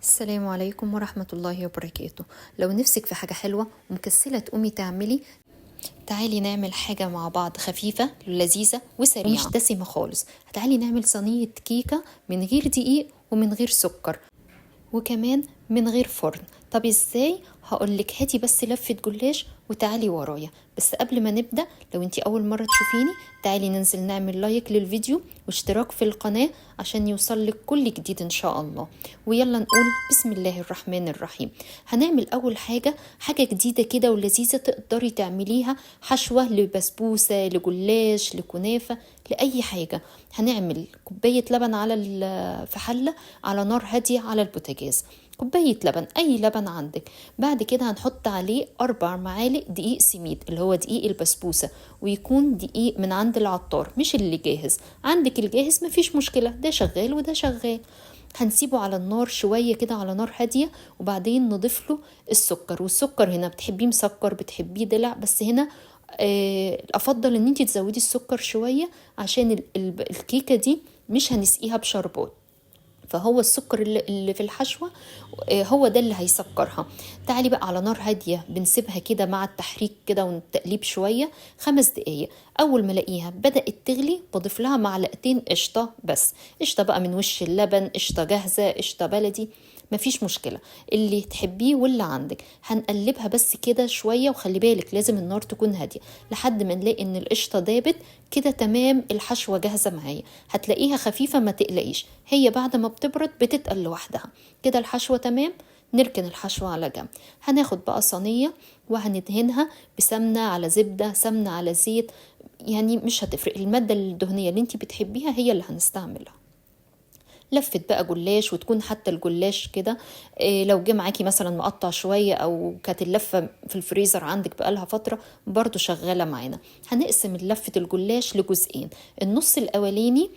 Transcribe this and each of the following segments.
السلام عليكم ورحمة الله وبركاته. لو نفسك في حاجة حلوة ومكسلة تقومي تعملي، تعالي نعمل حاجة مع بعض خفيفة لذيذة وسريعة ومش دسمة خالص. تعالي نعمل صينية كيكة من غير دقيق ومن غير سكر وكمان من غير فرن. طب ازاي؟ هقولك، هاتي بس لفة جلاش وتعالي ورايا. بس قبل ما نبدأ، لو انتي اول مرة تشوفيني تعالي ننزل نعمل like للفيديو واشتراك في القناة عشان يوصلك كل جديد ان شاء الله. ويلا نقول بسم الله الرحمن الرحيم. هنعمل اول حاجة، حاجة جديدة كده ولذيذة تقدري تعمليها حشوة لبسبوسة، لجلاش، لكنافة، لأي حاجة. هنعمل كوباية لبن على في حلة على نار هادية على البوتاجاز، كوباية لبن، أي لبن عندك. بعد كده هنحط عليه 4 معالق دقيق سميد اللي هو دقيق البسبوسة، ويكون دقيق من عند العطار مش اللي جاهز. عندك الجاهز مفيش مشكلة، ده شغال وده شغال. هنسيبه على النار شوية كده على نار هادية، وبعدين نضيف له السكر. والسكر هنا بتحبيه مسكر بتحبيه دلع، بس هنا أفضل إن انتي تزودي السكر شوية عشان الكيكة دي مش هنسقيها بشربات، فهو السكر اللي في الحشوة، هو ده اللي هيسكرها. تعالي بقى على نار هادية بنسيبها كده مع التحريك كده والتقليب شوية 5 دقايق. أول ما الاقيها بدأت تغلي بضيف لها معلقتين قشطة بس، قشطة بقى من وش اللبن، قشطة جاهزة، قشطة بلدي، مفيش مشكلة، اللي تحبيه واللي عندك. هنقلبها بس كده شوية، وخلي بالك لازم النار تكون هادية لحد ما نلاقي ان القشطة دابت كده. تمام، الحشوة جاهزة معايا. هتلاقيها خفيفة ما تقلقيش، هي بعد ما بتبرد بتتقل لوحدها كده. الحشوة تمام، نركن الحشوة على جنب. هناخد بقى صينية وهندهنها بسمنة على زبدة، سمنة على زيت، يعني مش هتفرق، المادة الدهنية اللي انتي بتحبيها هي اللي هنستعملها. لفة بقى جلاش، وتكون حتى الجلاش كده، لو جه معاكي مثلا مقطع شوية أو كانت اللفة في الفريزر عندك بقالها فترة برضو شغالة معانا. هنقسم لفة الجلاش لجزئين، النص الأولاني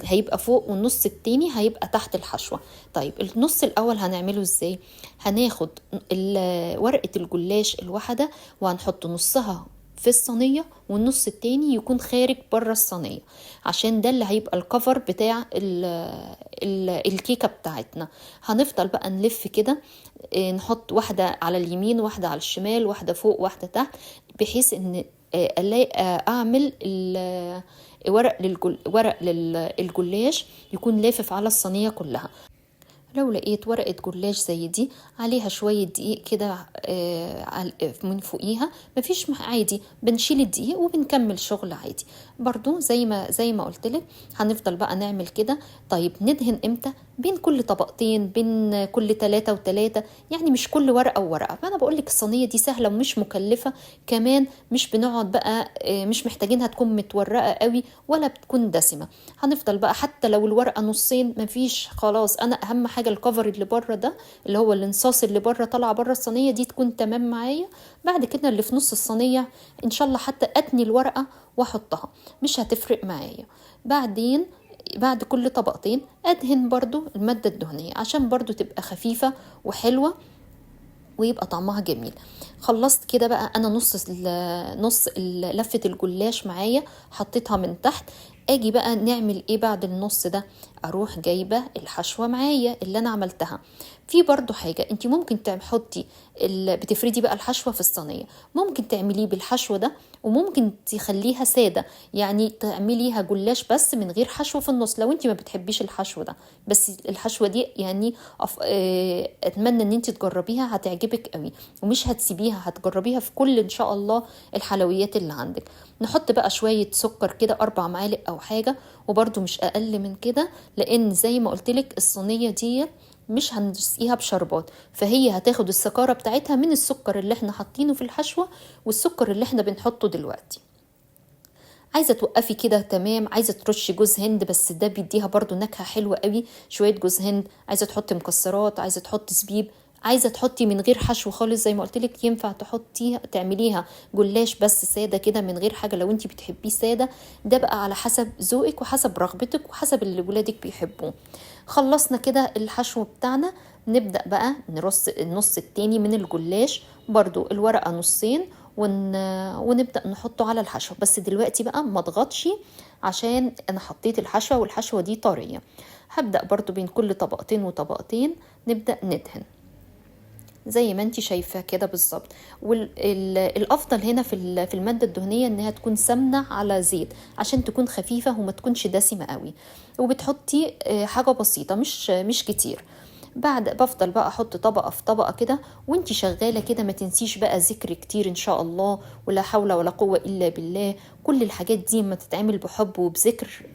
هيبقى فوق والنص التاني هيبقى تحت الحشوة. طيب النص الأول هنعمله ازاي؟ هناخد ورقة الجلاش الواحدة وهنحط نصها في الصينية والنص التاني يكون خارج بره الصينية، عشان ده اللي هيبقى الكفر بتاع الكيكة بتاعتنا. هنفضل بقى نلف كده، نحط واحدة على اليمين واحدة على الشمال، واحدة فوق واحدة تحت، بحيث ان اعمل ورق للجلاش يكون لافف على الصينية كلها. لو لقيت ورقة جلاش زي دي عليها شوية دقيق كده، من فوقيها مفيش عادي، بنشيل الدقيق وبنكمل شغل عادي برضو زي ما قلتلك. هنفضل بقى نعمل كده. طيب ندهن امتى؟ بين كل طبقتين، بين كل 3 و3، يعني مش كل ورقة وورقة. فأنا بقولك الصينية دي سهلة ومش مكلفة كمان، مش بنقعد بقى، مش محتاجينها تكون متورقة قوي ولا بتكون دسمة. هنفضل بقى حتى لو الورقة نصين مفيش، خلاص أنا أهم حاجة الكفر اللي بره ده اللي هو الانصاص اللي بره طالعة بره الصينية دي تكون تمام معايا. بعد كده اللي في نص الصينية إن شاء الله حتى أتني الورقة وأحطها مش هتفرق معايا. بعدين بعد كل طبقتين أدهن برضو المادة الدهنية عشان برضو تبقى خفيفة وحلوة ويبقى طعمها جميل. خلصت كده بقى أنا نص لفة الجلاش معايا حطيتها من تحت. اجي بقى نعمل ايه بعد النص ده؟ اروح جايبه الحشوه معايا اللي انا عملتها. في برضو حاجه انت ممكن تحطي بتفردي بقى الحشوه في الصينيه، ممكن تعمليه بالحشو ده وممكن تخليها ساده، يعني تعمليها جلاش بس من غير حشو في النص لو انت ما بتحبيش الحشو ده. بس الحشوه دي اتمنى ان انت تجربيها، هتعجبك قوي ومش هتسيبيها، هتجربيها في كل ان شاء الله الحلويات اللي عندك. نحط بقى شويه سكر كده 4 معالق او حاجه، وبرده مش اقل من كده، لان زي ما قلتلك الصينيه دي مش هنسقيها بشربات، فهي هتاخد السكارة بتاعتها من السكر اللي احنا حاطينه في الحشوة والسكر اللي احنا بنحطه دلوقتي. عايزة توقفي كده تمام، عايزة ترشي جوز هند بس ده بيديها برضو نكهة حلوة قوي، شوية جوز هند، عايزة تحطي مكسرات، عايزة تحطي زبيب، عايزة تحطي من غير حشو خالص زي ما قلتلك ينفع تعمليها جلاش بس سادة كده من غير حاجة لو انتي بتحبيه سادة. ده بقى على حسب ذوقك وحسب رغبتك وحسب اللي ولادك بيحبوه. خلصنا كده الحشو بتاعنا، نبدأ بقى نرص النص التاني من الجلاش برضو الورقة نصين، ونبدأ نحطه على الحشو. بس دلوقتي بقى ما اضغطش عشان انا حطيت الحشوة والحشوة دي طرية. هبدأ برضو بين كل طبقتين وطبقتين نبدأ ندهن زي ما انت شايفة كده بالظبط. والافضل هنا في المادة الدهنية انها تكون سمنة على زيت عشان تكون خفيفة وما تكونش دسمة قوي، وبتحطي حاجة بسيطة مش كتير. بعد بفضل بقى احط طبقة في طبقة كده، وانت شغالة كده ما تنسيش بقى ذكر كتير ان شاء الله، ولا حول ولا قوة الا بالله. كل الحاجات دي ما تتعمل بحب وبذكر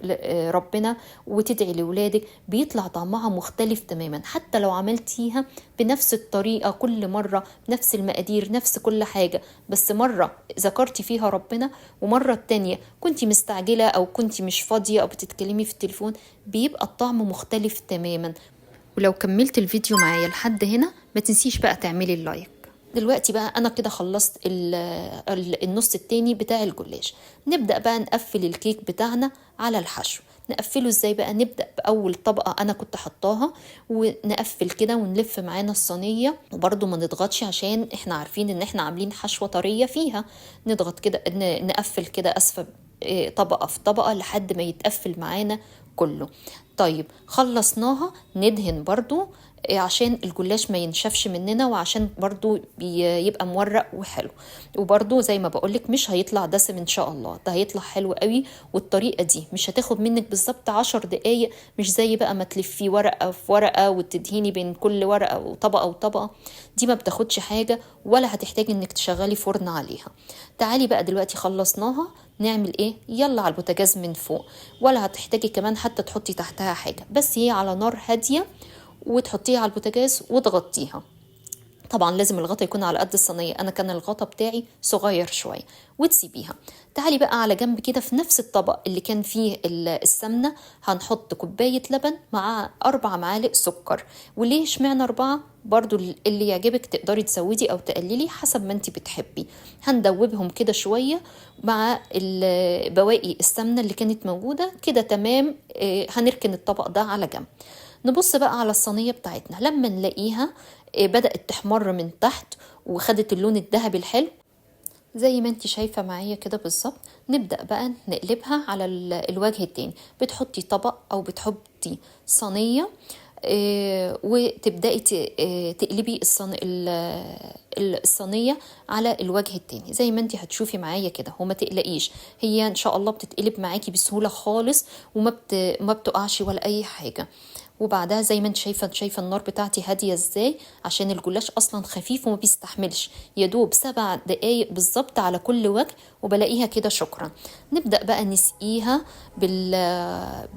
ربنا وتدعي لولادك بيطلع طعمها مختلف تماما، حتى لو عملتيها بنفس الطريقة كل مرة، نفس المقادير، نفس كل حاجة، بس مرة ذكرتي فيها ربنا ومرة التانية كنتي مستعجلة او كنتي مش فاضية او بتتكلمي في التليفون، بيبقى الطعم مختلف تماما. ولو كملت الفيديو معايا لحد هنا ما تنسيش بقى تعملي ال like. دلوقتي بقى انا كده خلصت النص التاني بتاع الجلاش. نبدأ بقى نقفل الكيك بتاعنا على الحشو. نقفله ازاي بقى؟ نبدأ بأول طبقة انا كنت حطاها ونقفل كده ونلف معانا الصينية، وبرده ما نضغطش عشان احنا عارفين ان احنا عاملين حشوة طرية فيها. نضغط كده، نقفل كده اسفل طبقة في طبقة لحد ما يتقفل معانا كله. طيب خلصناها، ندهن برضو عشان الجلاش ما ينشفش مننا، وعشان برضو يبقى مورق وحلو، وبرضو زي ما بقولك مش هيطلع دسم ان شاء الله، ده هيطلع حلو قوي. والطريقة دي مش هتاخد منك بالظبط 10 دقايق، مش زي بقى ما تلفي ورقة في ورقة وتدهيني بين كل ورقة وطبقة وطبقة، دي ما بتاخدش حاجة ولا هتحتاج انك تشغلي فرن عليها. تعالي بقى دلوقتي خلصناها، نعمل ايه؟ يلا على البوتاجاز من فوق، ولا هتحتاجي كمان حتى تحطي تحتها حاجة، بس هي على نار هادية وتحطيها على البوتاجاز وتغطيها. طبعا لازم الغطا يكون على قد الصينية، انا كان الغطا بتاعي صغير شوية، وتسيبيها. تعالي بقى على جنب كده في نفس الطبق اللي كان فيه السمنة هنحط كوباية لبن مع 4 معالق سكر. وليه اشمعنى 4؟ برضو اللي يعجبك تقدري تزودي او تقللي حسب ما انت بتحبي. هندوبهم كده شوية مع بواقي السمنة اللي كانت موجودة كده، تمام. هنركن الطبق ده على جنب. نبص بقى على الصينية بتاعتنا، لما نلاقيها بدأت تحمر من تحت وخدت اللون الذهبي الحلو زي ما انت شايفة معايا كده بالظبط، نبدأ بقى نقلبها على الوجه التاني. بتحطي طبق او بتحطي صينية، وتبدأي تقلبي الصينية على الوجه التاني زي ما انت هتشوفي معايا كده. وما تقلقيش، هي ان شاء الله بتتقلب معاكي بسهولة خالص وما بتقعش ولا اي حاجة. وبعدها زي ما انت شايفه النار بتاعتي هادية ازاي، عشان الجلاش اصلا خفيف وما بيستحملش، يا دوب 7 دقايق بالظبط على كل وجه وبلاقيها كده. شكرا. نبدا بقى نسقيها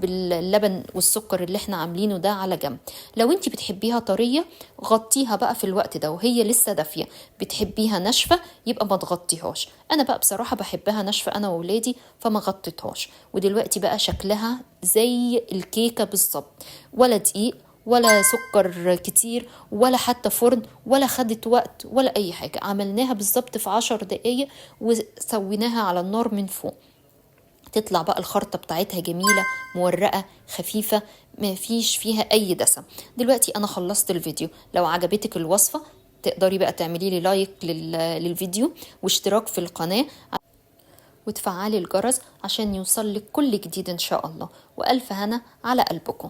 باللبن والسكر اللي احنا عاملينه ده على جنب. لو انت بتحبيها طرية غطيها بقى في الوقت ده وهي لسه دافيه، بتحبيها ناشفة يبقى ما تغطيهاش. انا بقى بصراحة بحبها ناشفة انا واولادي فما غطيتهاش. ودلوقتي بقى شكلها زي الكيكه بالظبط، ولا دقيق ولا سكر كتير ولا حتى فرن ولا خدت وقت ولا اي حاجة، عملناها بالظبط في 10 دقايق وسويناها على النار من فوق. تطلع بقى الخرطة بتاعتها جميلة مورقة خفيفة ما فيش فيها اي دسم. دلوقتي انا خلصت الفيديو، لو عجبتك الوصفة تقدري بقى تعملي لي like للفيديو واشتراك في القناة وتفعلي الجرس عشان يوصل لك كل جديد ان شاء الله. والف هنا على قلبكم.